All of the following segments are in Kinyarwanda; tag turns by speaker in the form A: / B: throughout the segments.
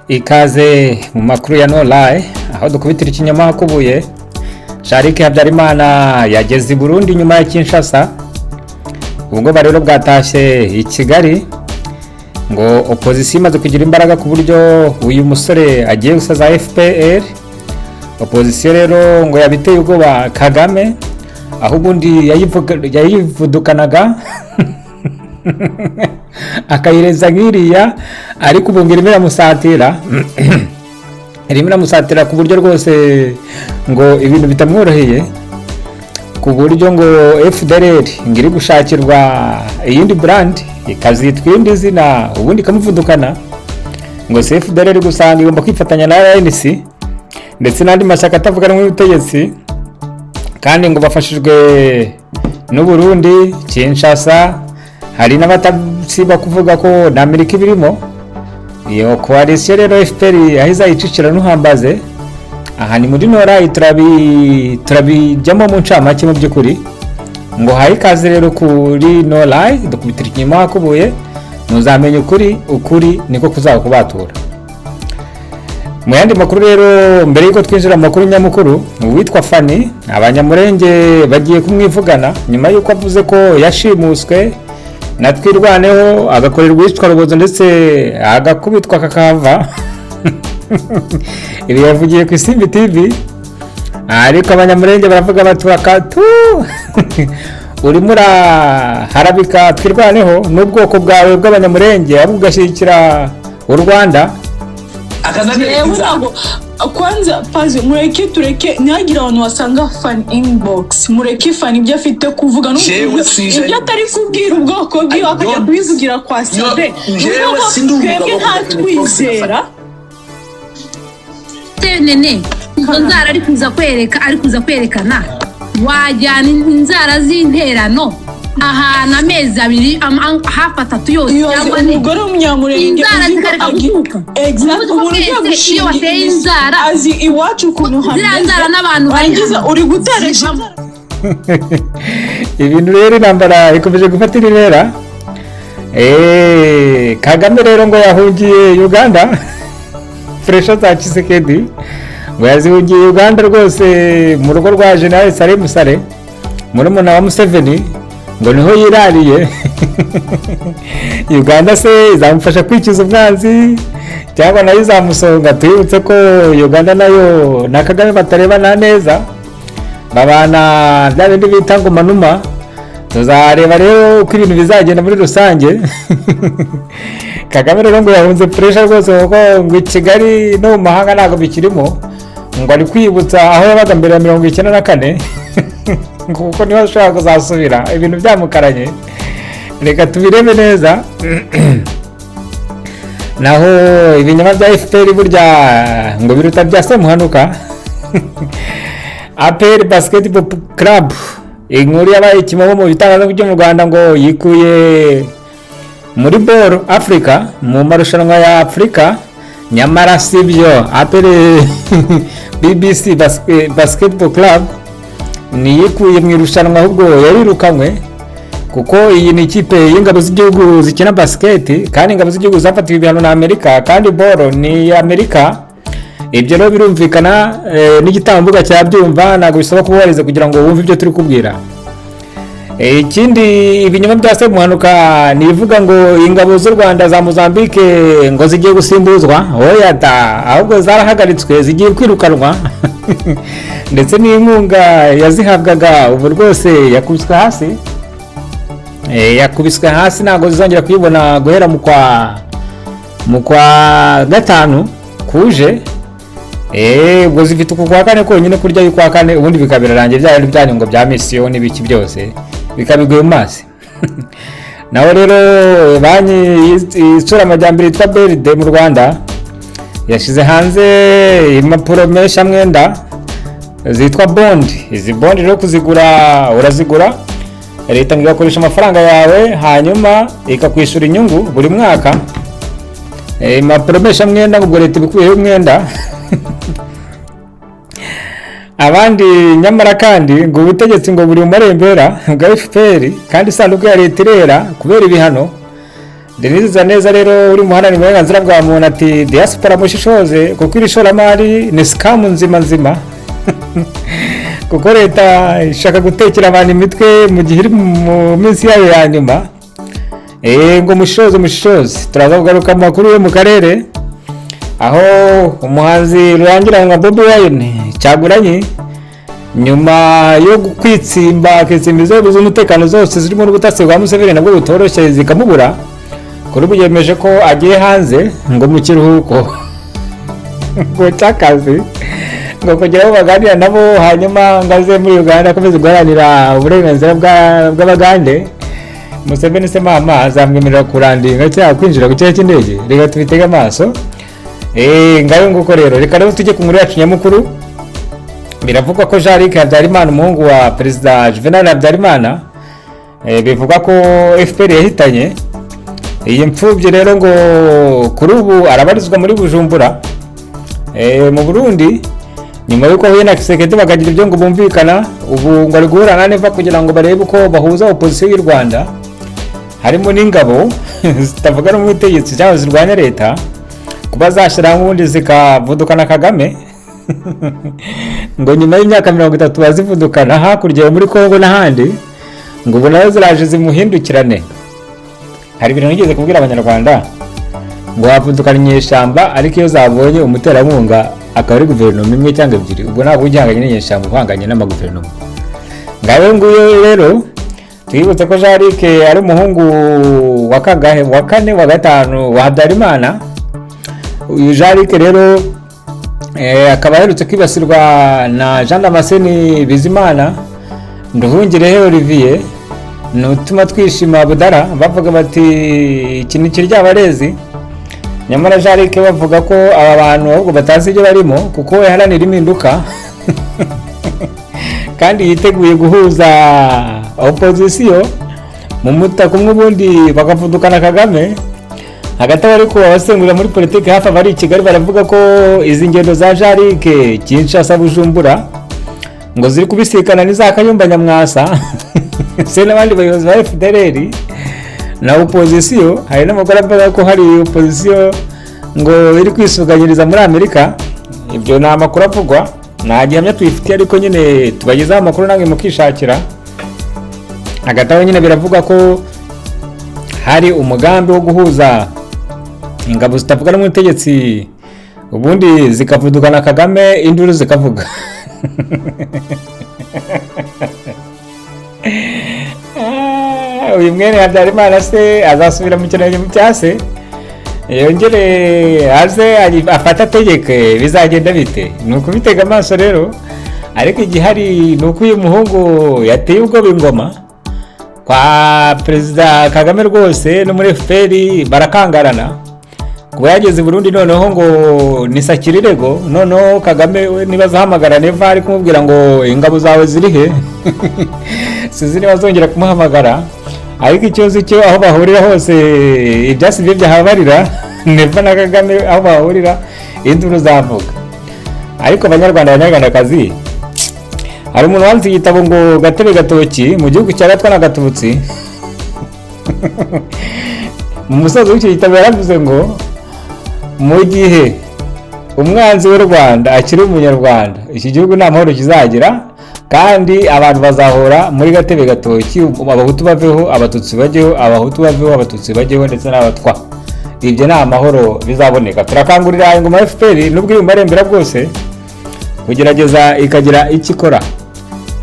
A: Ikaze mu makuru ya No Lie, aho dukubitira ikinyoma hakubuye. Sharike Habyarimana yageze i Burundi nyuma ya Kinshasa. Ubwoba rero bwatashye i Kigali, ngo opozisiyo imaze kugira imbaraga ku buryo uyu musore agiye gusaza FPR. Opozisiyo rero ngo yabiteye ubwoba Kagame, aho ubundi yayivudukanaga akayireza nk'iriya, ariko ubu ngo irimo iramusatira ku buryo rwose ngo ibintu bitamworoheye, ku buryo ngo FDLR ngo iri gushakirwa iyindi brand, ikazitwa irindi zina, ubundi ikamuvudukana. Ngo si FDLR gusa, ngo igomba kwifatanya na RNC ndetse n'andi mashyaka atavuga rumwe n'ubutegetsi, kandi ngo bafashijwe n'u Burundi, Kinshasa. Hari n'abatasiba kuvuga ko na Amerika ibirimo. Iyo coalition rero, FPR aho izayicicira ntuhambaze. Aha ni muri No Lie, turabijyamo mu ncamake. Mu by'ukuri ngo haye ikaze rero kuri No Lie, dukubitira ikinyoma hakubuye. Muzamenya ukuri, ukuri niko kuzaba kubatura. Mu yandi makuru rero, mbere y'uko twinjira mu makuru nyamukuru, uwitwa Fani, Abanyamurenge bagiye kumwivugana nyuma y'uko avuze ko yashimuswe na Twirwaneho, agakorerwa iyicwarubozo ndetse agakubitwa kakahava. Ibi yavugiye ku Isimbi TV, ariko Abanyamurenge baravuga bati: "Bakatu urimo uraharabika Twirwaneho n'ubwoko bwawe bw'Abanyamurenge, ahubwo ugashyigikira u Rwanda."
B: Jewe ntabwo kwanza pazi, mureke tureke, ntihagire abantu basanga Fani inbox. Mureke Fani ibyo afite kuvuga
C: Jewe sinje-
B: ibyo atari kubwira ubwoko bwiwe akajya kubivugira kwa Sabe.
C: Jewe sindi umugabo
B: Twebwe
C: wo kujya inbox ya
B: ntatwizera.
D: Nene, izo nzara ari kuza kwereka, ari kuza kwerekana, wajyana inzara z'interano ahantu amezi 2, hafi 3 yose
B: Ibaze
D: cyangwa 4,
B: umugore w'Umunyamurenge
D: inzara
B: uzi ko
D: zikareka gukuka.
B: Exact,
D: Uzi ko
B: umuntu ugiye
D: twese iyo
B: gushinga
D: wateye
B: imizi,
D: inzara,
B: azi iwacu ukuntu
D: ziriya
B: hameze,
D: nzara n'abantu bari
B: warangiza
D: hano
B: uri guteresha
D: zivamo.
A: Ibintu rero, intambara ikomeje gufata intera. Kagame rero ngo yahungiye Uganda. Pressure za Tshisekedi, ngo yazihungiye Uganda rwose, mu rugo rwa General Salim Saleh, murumuna wa Museveni, ngo niho yirariye. Uganda se izamufasha kwikiza umwanzi cyangwa nayo izamusonga? Twibutse ko Uganda nayo na Kagame batarebana neza, babana bya bindi bita ngo manuma. Tuzareba rero uko ibintu bizagenda muri rusange. Kagame rero ngo yahunze pressure rwose, kuko ngo i Kigali no mu mahanga ntabwo bikirimo, ngo ari kwibutsa aho yabaga mbere ya 94, kuko niho ashobora kuzasubira ibintu byamukaranye. Reka tubirebe neza. Naho ibinyoma bya FPR burya ngo biruta bya Semuhanuka. APR Basketball Club, inkuru yabaye kimomo mu bitangazamakuru byo mu Rwanda, ngo yikuye muri BAL Africa, mu marushanwa ya Afurika, nyamara si byo. APR BBC Basketball Club ntiyikuye mu irushanwa, ahubwo yarirukanywe, kuko iyi ni ikipe y'ingabo z'igihugu zikina basket, kandi ingabo z'igihugu zafatiwe ibihano na Amerika, kandi BAL ni Amerika. Ibyo rero birumvikana, n'igitambambuga cyabyumva, ntabwo bisaba kuba warize kugira ngo wumve ibyo turi kubwira. Ikindi, ibinyoma bya Semuhanuka ni ibivuga ngo ingabo z'u Rwanda za Mozambique ngo zigiye gusimbuzwa. Oya da, ahubwo zarahagaritswe, zigiye kwirukanwa, ndetse n'inkunga yazihabwaga ubu rwose yakubiswe hasi. Yakubiswe hasi, ntabwo zizongera kuyibona guhera mu kwa gatanu kuje. Ubwo zifite uku kwa kane konyine kurya y'ukwa kane, ubundi bikaba birarangiye, bya bintu byanyu ngo bya mission n'ibiki byose bikabiguye mu mazi. Naho rero banki itsura amajyambere yitwa BRD mu Rwanda yashyize hanze impapuro mpeshamwenda zitwa bond. Izi bond rero kuzigura, urazigura, leta ngo igakoresha amafaranga yawe, hanyuma ikakwishyura inyungu buri mwaka. Impapuro mpeshamwenda, ubwo leta ibikuyeho umwenda abandi. Nyamara kandi ngo ubutegetsi ngo buri mu marembera bwa FPR, kandi isanduku ya leta irera kubera ibihano. Denise Zaneza rero uri muharanira uburenganzira bwa muntu ati: "Diaspora mushishoze, kuko iri shoramari ni scam nzima nzima, kuko leta ishaka gutekera abantu imitwe mu gihe iri mu minsi yayo ya nyuma." Ngo mushishoze, mushishoze. Turaza kugaruka mu makuru yo mu karere, aho umuhanzi rurangiranwa Bobi Wine Kyagulanyi, nyuma yo kwitsimba, akitsimba inzego z'umutekano zose zirimo n'ubutasi bwa Museveni nabwo butoroshye, zikamubura, kuri ubu yemeje ko agiye hanze ngo mu kiruhuko ngo cy'akazi, ngo kugira ngo baganira nabo, hanyuma ngo aze muri Uganda akomeze guharanira uburenganzira bw'Abagande. Museveni se mama azamwemerera kurandinga cyangwa kwinjira ku kibuga cy'indege? Reka tubitege amaso. Ngayo nguko rero, reka rero tujye ku nkuru yacu nyamukuru. Biravugwa ko Jean Luc Habyarimana, umuhungu wa Perezida Juvenal Habyarimana, bivugwa ko FPR yahitanye iyi mfubyi rero, ngo kuri ubu arabarizwa muri Bujumbura, mu Burundi, nyuma y'uko ahuye na Tshisekedi bakagira ibyo ngo bumvikana. Ubu ngo ari guhura na Neva kugira ngo barebe uko bahuza opozisiyo y'u Rwanda, harimo n'ingabo zitavuga n'ubutegetsi cyangwa zirwanya leta, kuba zashyiraho ubundi zikavudukana Kagame, ngo nyuma y'imyaka 30 bazivudukana hakurya muri Congo n'ahandi, ngo ubu nazo ziraje zimuhindukirane. Hari ibintu nigeze kubwira Abanyarwanda ngo wavudukana inyeshyamba, ariko iyo zabonye umuterankunga akaba ari guverinoma imwe cyangwa ebyiri, ubwo ntabwo ugihanganye n'inyeshyamba, uhanganye n'amaguverinoma. Ngayo nguyo rero. Twibutse ko Jean Luc ari umuhungu wa kangahe? Wa kane, wa gatanu wa Habyarimana. Uyu Jean Luc rero akaba aherutse kwibasirwa na Jean Damascene Bizimana, Nduhungirehe Olivier, Nutuma Twishima Budara, bavuga bati iki ni kiryabarezi. Nyamara Jean Luc bavuga ko aba bantu ahubwo batazi ibyo barimo, kuko we yaharanira impinduka kandi yiteguye guhuza opozisiyo mu mutaka umwe, ubundi bakavudukana Kagame. Hagati aho ariko, abasengurira muri politiki hafi abari i Kigali baravuga ko izi ngendo za Jean Luc Kinshasa, Bujumbura, ngo ziri kubisikana n'iza Kayumba Nyamwasa se n'abandi bayobozi ba FDLR na opozisiyo. Hari n'amakuru avuga ko hari opozisiyo ngo iri kwisuganyiriza muri Amerika. Ibyo ni amakuru avugwa, nta gihamya tuyifitiye, ariko nyine tubagezaho amakuru namwe mukishakira. Hagati aho nyine biravugwa ko hari umugambi wo guhuza ingabo zitavuga n'umutegetsi, ubundi zikavudukana Kagame, induru zikavuga. Uyu mwene Habyarimana se azasubira mu kirenge cya se, yongere aze afate ategeke? Bizagenda bite? Ni ukubitega amaso rero. Ariko igihari ni uko uyu muhungu yateye ubwoba ingoma kwa Perezida Kagame rwose, no muri FPR barakangarana. Kuba yageze i Burundi noneho ngo ni sakirirego. Noneho Kagame we niba azahamagara Neva ari kumubwira ngo ingabo zawe ziri he, sinzi niba azongera kumuhamagara. Ariko ikibazo cyo aho bahurira hose ibyasi bye byahabarira. Neva na Kagame aho bahurira induru zavuga. Ariko Abanyarwanda, Abanyarwandakazi, hari umuntu wanditse igitabo ngo Gatebe Gatoki mu gihugu cya Gatwa na Gatutsi. Mu musozo w'icyo gitabo yaravuze ngo mu gihe umwanzi w'u Rwanda akiri Umunyarwanda, iki gihugu nta mahoro kizagira, kandi abantu bazahora muri gatebe gatoki: Abahutu baveho, Abatutsi bajyeho, Abahutu baveho, Abatutsi bajyeho, ndetse n'Abatwa. Ibyo ni amahoro bizaboneka. Turakangurira ingoma ya FPR, nubwo iri mu marembera bwose, kugerageza ikagira icyo ikora,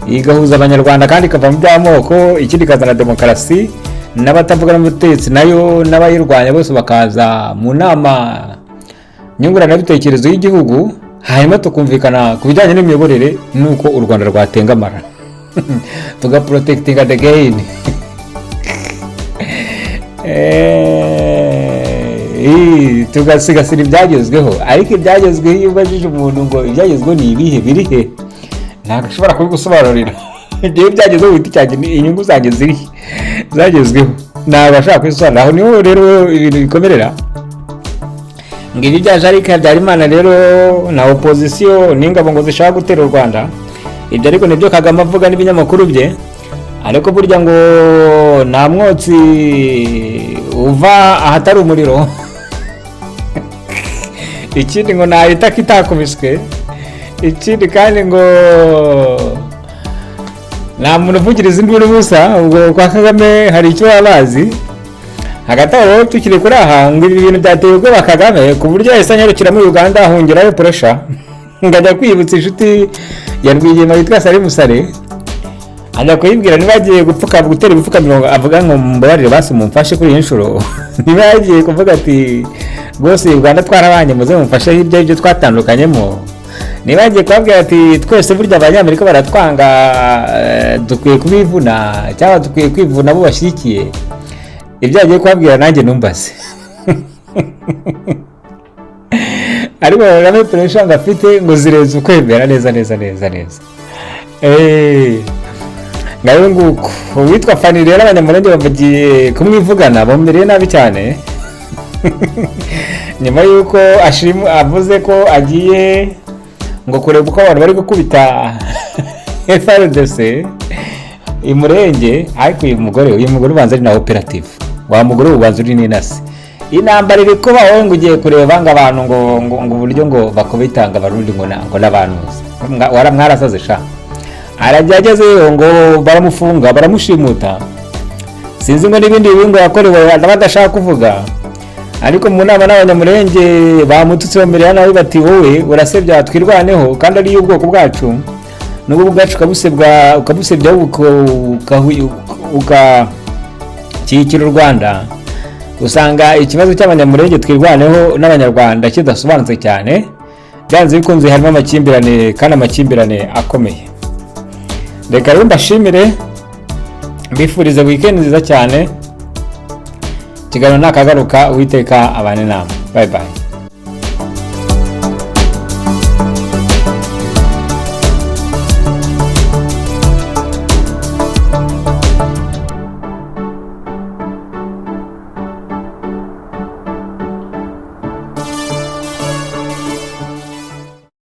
A: igahuza Abanyarwanda kandi ikava mu by'amoko, ikindi ikazana demokarasi, n'abatavuga n'ubutegetsi nayo n'abayirwanya bose bakaza mu nama nyunguranabitekerezo y'igihugu, hanyuma tukumvikana ku bijyanye n'imiyoborere n'uko u Rwanda rwatengamara, tugaprotectinga the gain. Tugasigasira ibyagezweho. Ariko ibyagezweho, iyo ubajije umuntu ngo ibyagezweho ni ibihe, biri he, ntabwo ashobora kubigusobanurira. Igihe byagezweho ku giti cyanjye, ni inyungu zanjye ziri he zagezweho? Ntabwo ashobora kubisobanura. Aho niho rero ibintu bikomerera. Ngo ibi bya Jean Luc Habyarimana rero na opozisiyo n'ingabo ngo zishaka gutera u Rwanda, ibyo ariko nibyo Kagame avuga n'ibinyamakuru bye. Ariko burya ngo nta mwotsi uva ahatari umuriro. Ikindi ngo nta itakubiswe. Ikindi kandi ngo nta muntu uvugiriza induru ubusa. Ubwo kwa Kagame hari icyo baba bazi. Hagati aho rero, tukiri kuri aha, ngo ibi bintu byateye ubwoba Kagame ku buryo yahise anyarukira muri Uganda, ahungirayo pressure, ngo ajya kwibutsa inshuti ya Rwigema yitwa Salim Saleh, ajya kuyibwira niba agiye gupfuka, gutera ibipfukamiro, avuga ngo mumbabarire basi mumfashe kuri iyi nshuro. Niba yagiye kuvuga ati rwose Uganda twarabanye, muze mumfashe hirya y'ibyo twatandukanyemo. Niba yagiye kubabwira ati twese burya Abanyamerika baratwanga, dukwiye kubivuna cyangwa dukwiye kwivuna abo bashyigikiye, ibyo yagiye kubabwira nanjye numbaze. Ariko Kagame pressure ngo afite ngo zirenze ukwemera neza neza neza neza. Ngayo nguko. Uwitwa Fani rero, Abanyamurenge bavugiye kumwivugana, bamumereye nabi cyane nyuma y'uko avuze ko agiye ngo kureba uko abantu bari gukubita FARDC Imurenge. Ariko uyu mugore ubanza ari na operative, wa mugore ubanza uri n'inasi. Intambara iri kuba, wowe ngo ugiye kureba ngo abantu ngo uburyo ngo bakubitanga Abarundi ngo n'abantuza. Mwarasaze sha. Arajya agezeyo ngo baramufunga, baramushimuta. Sinzi ngo n'ibindi bibi ngo yakorewe badashaka kuvuga. Ariko mu nama n'Abanyamurenge bamututse, bamerera nabi, bati wowe urasebya Twirwaneho kandi ari iy'ubwoko bwacu, n'ubwo bwacu ukabusebwa, ukabusebya, ukashyigikira u Rwanda. Usanga ikibazo cy'Abanyamurenge, Twirwaneho n'Abanyarwanda kidasobanutse cyane. Byanze bikunze harimo amakimbirane, kandi amakimbirane akomeye. Reka rero mbashimire, mbifurize weekend nziza cyane. Ikiganiro nakagaruka. Uwiteka abane namwe. Bye bye.